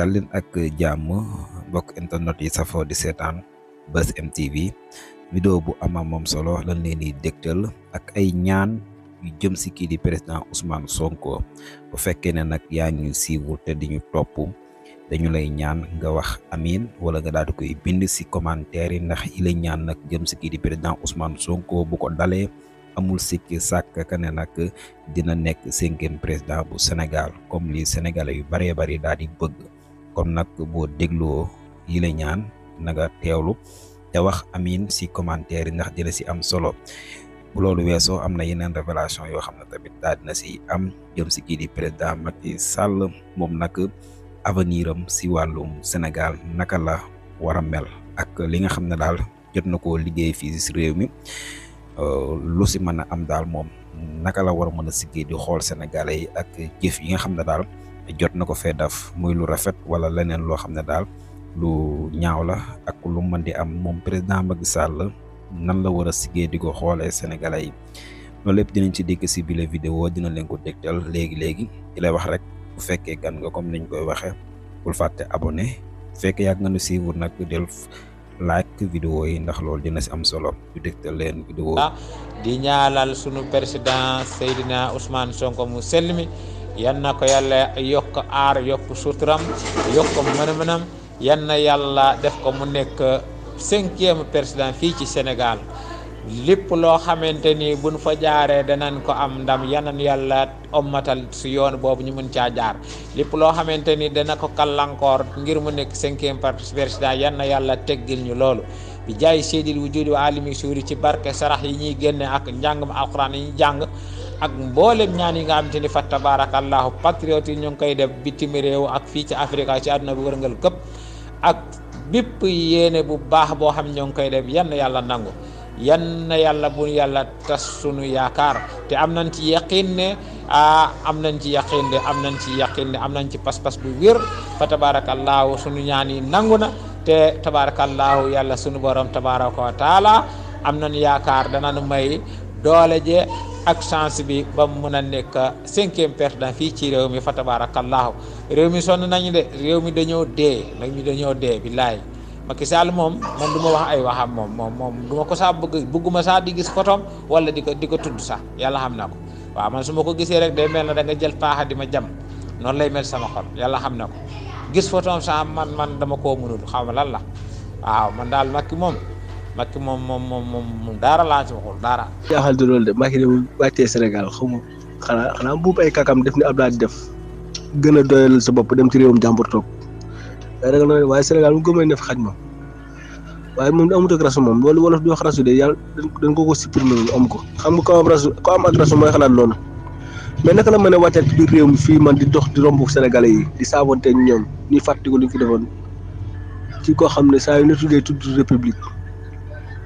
dal leen ak jàmm mbokk internet yi safoo di seetaan Buzz M TV vidéo bu moom solo lan leen di dégtal ak ay ñaan yu jëm si kii di président Ousmane Sonko bu fekkee ne nag yaa ngi siiwul te di ñu topp dañu lay ñaan nga wax amin wala nga daal di koy bind si commentaire yi ndax i lay ñaan nag jëm si kii di président Ousmane Sonko bu ko dalee amul sikki sàkk ka ne nag dina nekk 5e président bu Sénégal comme li sénégalais yu bëree bëri daal di bëgg kon nag boo dégloo yi la ñaan na nga teewlu te wax amin si commentaire yi ndax dina si am solo bu loolu weesoo am na yeneen révélation yoo xam ne tamit daal dina si am jëm si kii di président Macky Sall moom nag avenir am si wàllum Sénégal naka la war a mel ak li nga xam ne daal jot na koo liggéey fii si réew mi lu si mën a am daal moom naka la war a mën a siggee di xool sénégalais yi ak jëf yi nga xam ne daal jot na ko fee def muy lu rafet wala leneen loo xam ne daal lu ñaaw la ak lu mën di am moom président Macky Sall nan la war a siggee di ko xoolee sénégalais yi loolu lépp dinañ ci dégg si bile vidéo dina leen ko dégtal léegi di lay wax rek bu fekkee gan nga comme niñ koy waxee bul fàtte abonné bu fekkee yàgg nga nu suivre nag del like vidéo yi ndax loolu dina si am solo ñu dégtal leen vidéo di ñaalal sunu président Seydina Ousmane Sonko mu sell mi yan na ko yàlla yokk aar yokk suturam yokk mën-mënam yan na yàlla def ko mu nekk 5e président fii ci Sénégal lépp loo xamante ni buñ fa jaaree danañ ko am ndam yanan yàlla ommatal si yoon boobu ñu mën caa jaar lépp loo xamante ni dana ko kallankoor ngir mu nekk 5e président yan na yàlla teggil ñu loolu bi jaay seydil wujudi wa alimi suuri ci barke sarax yi ñuy génne ak njàngam alquran yi ñuy jàng ak mboolem ñaan yi nga xamante ni fa tabarakallahu patriote yi ñu ngi koy def bitim réew ak fii ci Afrique ci àdduna bi wërngal këpp ak bépp yéene bu baax boo xam ñoo ngi koy def yan yàlla nangu yan na yàlla bu yàlla tas sunu yaakaar te am nañ ci yaqin ne am nañ ci yaqin de am nañ ci yaqin ne am nañ ci pas-pas bu wér fa tabarakallahu sunu ñaan yi nangu na te tabarakallahu yàlla sunu borom tabaraka wa taala am nañ yaakaar danañu may doole je ak chance bi ba mu mën a nekk 5e président fii ci réew mi fa tabarakallahu réew mi sonn nañu de réew mi dañoo dee billaay Macky Sall moom man du ma wax ay waxam moom du ma ko saa bëgguma saa di gis photom wala di ko tudd sax yàlla xam na ko waaw man su ma ko gisee rek day mel na da nga jël paaxa di ma jam noonu lay mel sama xol yàlla xam na ko gis photom sax man dama koo mënul xaw ma lan la waaw man daal Macky moom dara laa ci waxul dara. jaaxal di loolu de Macky de bu wàccee Sénégal xamu xanaa buub ay kakam def ni Abdoulaye di def gën a doyal sa bopp dem ci réewum jàmbur toog waaye Sénégal mu gëmee def xaj ma waaye moom amut ak rasu moom loolu wolof di wax rasu de yàlla dañ ko supprimer loolu am ko xam nga ko am ak rasu mooy xalaat loolu mais naka la mën a wàccal ci biir réew mi fii man di dox di romb Sénégalais yi di saabonte ñoom ñuy fàttaliku li fi defoon ci koo xam ne saa yu ne tudd république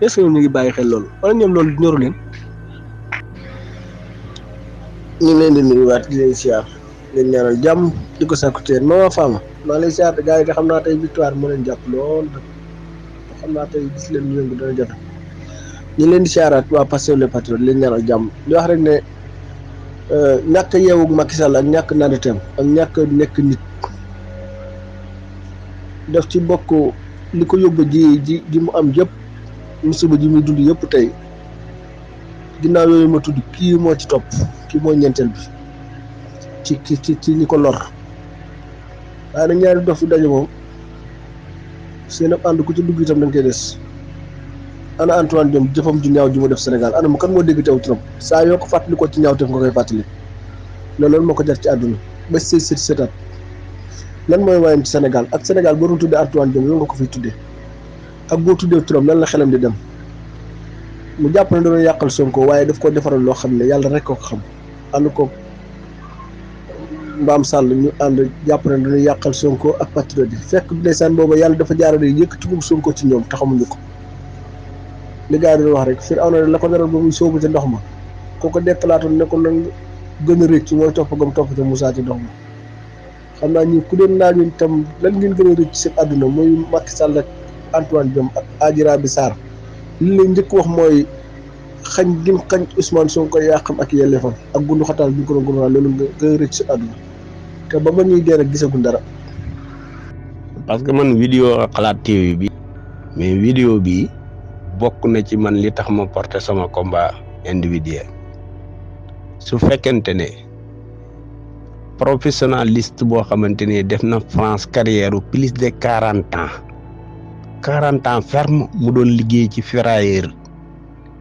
est-ce que ñoom ñu ngi bàyyi xel loolu wala ñoom loolu ñoru leen. ñu ngi leen di nuyuwaat di leen siyaar leen ñaanal jàmm di ko sakku teen Mama Fama maa lay siyaar gars yi de xam naa tey victoire moo leen jàpp lool xam naa tey gis leen ñu yëngu dana jot ñu leen di siyaaraat waa Pastef les patriotes leen ñaanal jàmm di wax rek ne ñàkk yeewu Macky Sall ak ñàkk naaniteem ak ñàkk nekk nit def ci bokk li ko yóbbu ji mu am yëpp musiba ji muy dund yëpp tey ginnaaw yooyu ma tudd kii moo ci topp kii mooy ñeenteel bi ci ñi ko lor waaye nag ñaari dof fi daje moom seen ab ànd ku ci dugg itam dañ koy des ana Antoine Diome jëfam ju ñaaw ji mu def Sénégal ana mu kan moo dégg teew turam saa yoo ko fàttali ko ci ñaaw te nga koy fàttali loolu moo ko jar ci àdduna ba seetaat lan mooy waayam ci Sénégal ak Sénégal boo doon tuddee Antoine Diome lan nga ko fiy tuddee ak boo tuddee turam lan la xelam di dem mu jàpp ne doon yàqal Sonko waaye daf ko defaral loo xam ne yàlla rek ko xam ànd ko Mbaam Sall ñu ànd jàpp ne doon yàqal Sonko ak patriote yi fekk ndeysaan booba yàlla dafa jaarale yëkkati ko Sonko ci ñoom te xamuñu ko li gars yi doon wax rek Firawna la ko daral ba muy sóobu ca ndox ma kooko dekkalaatoon ne ko nag gën a rëcc mooy topp ca Moussa ci ndox ma xam naa ñi ku leen laajoon itam lan ngeen gën a rëcc seen àdduna muy Macky Sall ak Antoine Diome ak Adji Raby Sarr li leen njëkk wax mooy xañ Ousmane Sonko yaa xam ak yelleefam ak gundu xataal bi ko doon loolu nga rëcc seen àdduna te ba ñuy dee rek gisaguñ dara parce que man vidéo Xalaat TV bi mais vidéo bi bokk na ci man li tax ma porter sama combat individuel su fekkente ne professionnaliste boo xamante ne def na France carrière plus de 40 ans ferme mu doon liggéey ci ferrailleur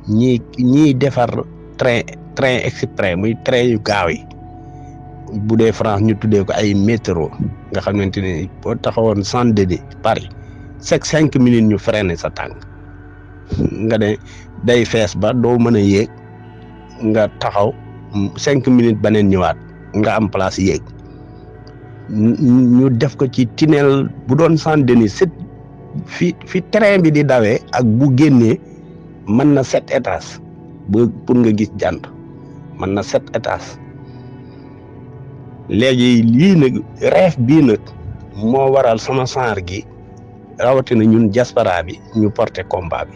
ñiy defar train express muy train yu gaaw yi bu dee France ñu tuddee ko ay métro nga xamante ne boo taxawoon Saint-Denis Paris chaque 5 minutes ñu freiné sa tànk nga ne day fees ba doo mën a yéeg nga taxaw 5 minutes beneen ñëwaat nga am place yéeg ñu def ko ci tunnel bu doon Saint-Denis fi train bi di dawee ak bu génnee mën na 7 étages ba pour nga gis jant mën na 7 étages léegi lii nag rêve bii nag moo waral sama saar gi rawatina ñun diaspora bi ñu porter combat bi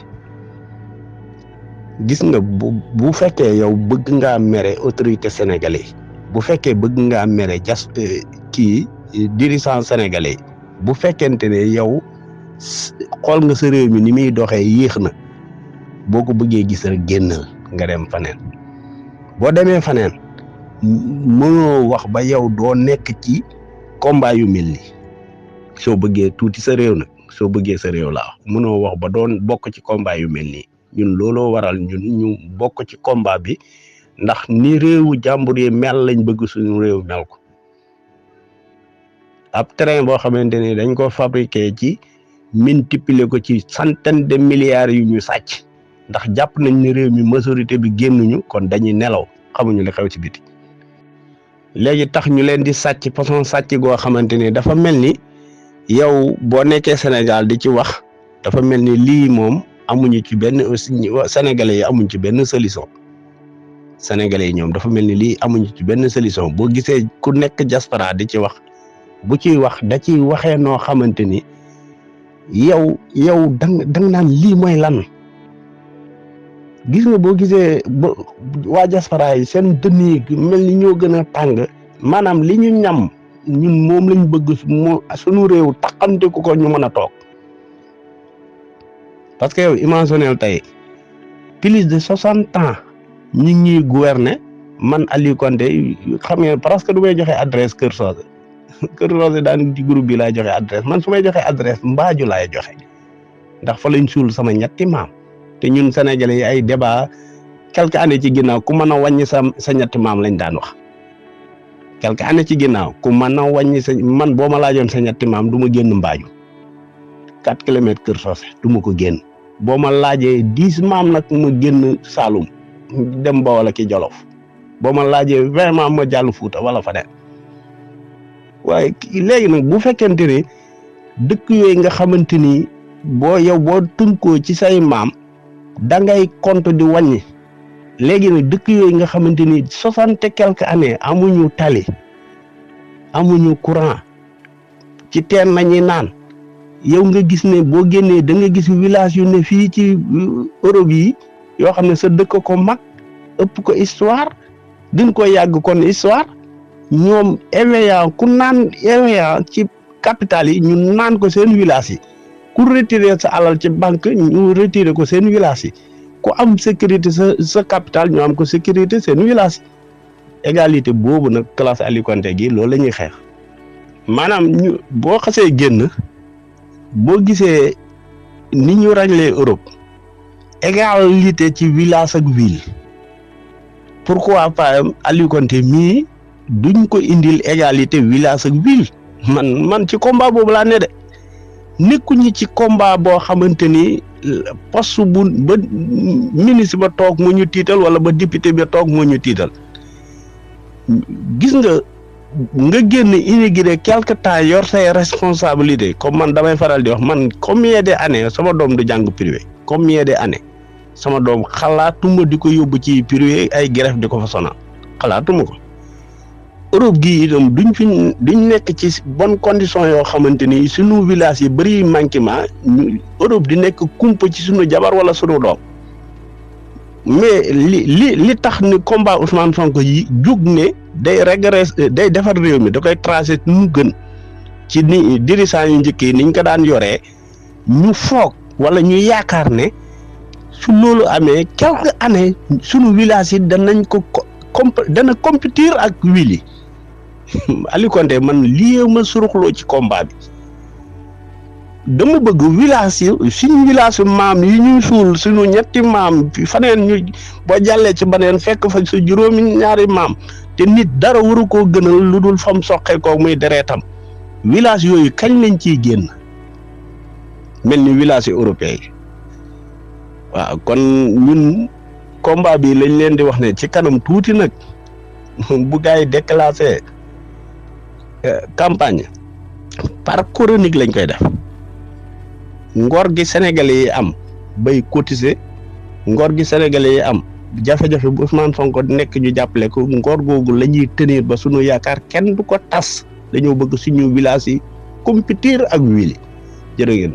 gis nga bu fekkee yow bëgg ngaa mere autorité sénégalais bu fekkee bëgg ngaa mere dirigeant sénégalais bu fekkente ne yow xool nga sa réew mi ni muy doxee yéex na boo ko bëggee gis rek génnal nga dem faneen boo demee faneen mënoo wax ba yow doo nekk ci combat yu mel ni soo bëggee tuuti sa réew nag soo bëggee sa réew laa mënoo wax ba doon bokk ci combat yu mel nii ñun looloo waral ñun ñu bokk ci combat bi ndax ni réewu jàmbur yi mel lañ bëgg suñu réew mel ko ab train boo xamante ni dañ ko fabriqué ci multiplier ko ci centaine de milliards yu ñu sàcc ndax jàpp nañ ne réew mi majorité bi génnuñu kon dañuy nelaw xamuñu li xew ci biti léegi tax ñu leen di sàcc façon sàcc goo xamante ni dafa mel ni yow boo nekkee Sénégal di ci wax dafa mel ni lii moom amuñu ci benn sénégalais yi amuñ ci benn solution sénégalais yi ñoom dafa mel ni lii amuñu ci benn solution boo gisee ku nekk diaspora di ci wax bu ciy wax da ciy waxee noo xamante ni yow dang naan lii mooy lan gis nga boo gisee waa diaspora yi seen dënn yi mel ni ñoo gën a tàng maanaam li ñu ñam ñun moom lañ bëgg suñu réew taxante ko ñu mën a toog parce que yow imaginel tey plus de 60 ans ñi ngi gouverner man Aliou Konté xam nga parce que du may joxe adresse Kër Socé daan ci groupe bi laay joxe adresse man su may joxe adresse Mbaaju laay joxe ndax fa lañ suul sama ñetti maam te ñun sénégalais yi ay débat quelques années ci ginnaaw ku mën a wàññi sa ñetti maam lañ daan wax quelques années ci ginnaaw ku mën a wàññi man boo ma laajoon sa ñetti maam du ma génn Mbaaju 4 kilomètres Kër Socé du ma ko génn boo ma laajee 10 maam nag ma génn Saloum dem ba wala ki Jolof boo ma laajee 20 maam ma jàll Fuuta wala fa dem waaye léegi nag bu fekkente ne dëkk yooyu nga xamante ni boo tënkoo ci say maam da ngay compte di wàññi léegi nag dëkk yooyu nga xamante ni 60 et quelques années amuñu tali amuñu courant ci teen nañuy naan yow nga gis ne boo génnee da nga gis village yu ne fii ci Europe yi yoo xam ne sa dëkk ko mag ëpp ko histoire gën ko yàgg kon histoire ñoom éveillant ku naan éveillant ci capital yi ñu naan ko seen village yi ku retirer sa alal ci banque ñu retirer ko seen village yi ku am sécurité sa capital ñu am ko sécurité seen village yi égalité boobu nag classe Aliou Konté gi loolu la ñuy xeex maanaam ñu boo xasee génn boo gisee ni ñu régler Europe égalité ci village ak ville pourquoi pas Aliou Konté mii duñ ko indil égalité village ak ville man ci combat boobu laa ne de nekkuñu ci combat boo xamante ni poste bu ba ministre ba toog mu ñu tiital wala ba député ba toog mu ñu tiital gis nga génn immigré quelque temps yor say responsabilité comme man damay faral di wax man combien d'années sama doom du jàng privé combien d'années sama doom xalaatuma di ko yóbbu ci privé ay greffe di ko fa sonal xalaatuma ko Europe gi itam duñ nekk ci bonne condition yoo xamante ni sunu village yi bëri manquement Europe di nekk kumpa ci sunu jabar wala sunu doom mais li tax ni combat Ousmane Sonko yi jug ne day régresser day defar réew mi da koy tracer nu gën ci ni dirigeants yu njëkk yi niñ ko daan yoree ñu foog wala ñu yaakaar ne su loolu amee quelques années sunu village yi danañ ko dana compétir ak wili Aliou Konté man lii ma suruxloo ci combat bi dama bëgg village yi suñu village maam yi ñuy suul suñu ñetti maam faneen ñu boo jàllee ci baneen fekk fa su juróomi ñaari maam te nit dara waru koo gënal lu dul fam soqee ko muy dereetam village yooyu kañ lañ ciy génn mel ni village européen yi waaw kon ñun combat bi lañ leen di wax ne ci kanam tuuti nag bu gars yi déclassé campagne par chronique lañ koy def ngor gi sénégalais yi am bay cotiser ngor gi sénégalais yi am jafe-jafe bu Ousmane Sonko nekk ñu jàppale ko ngor googu la ñuy tenir ba sunu yaakaar kenn du ko tas dañoo bëgg suñu village yi compétir ak wili jërë ngeen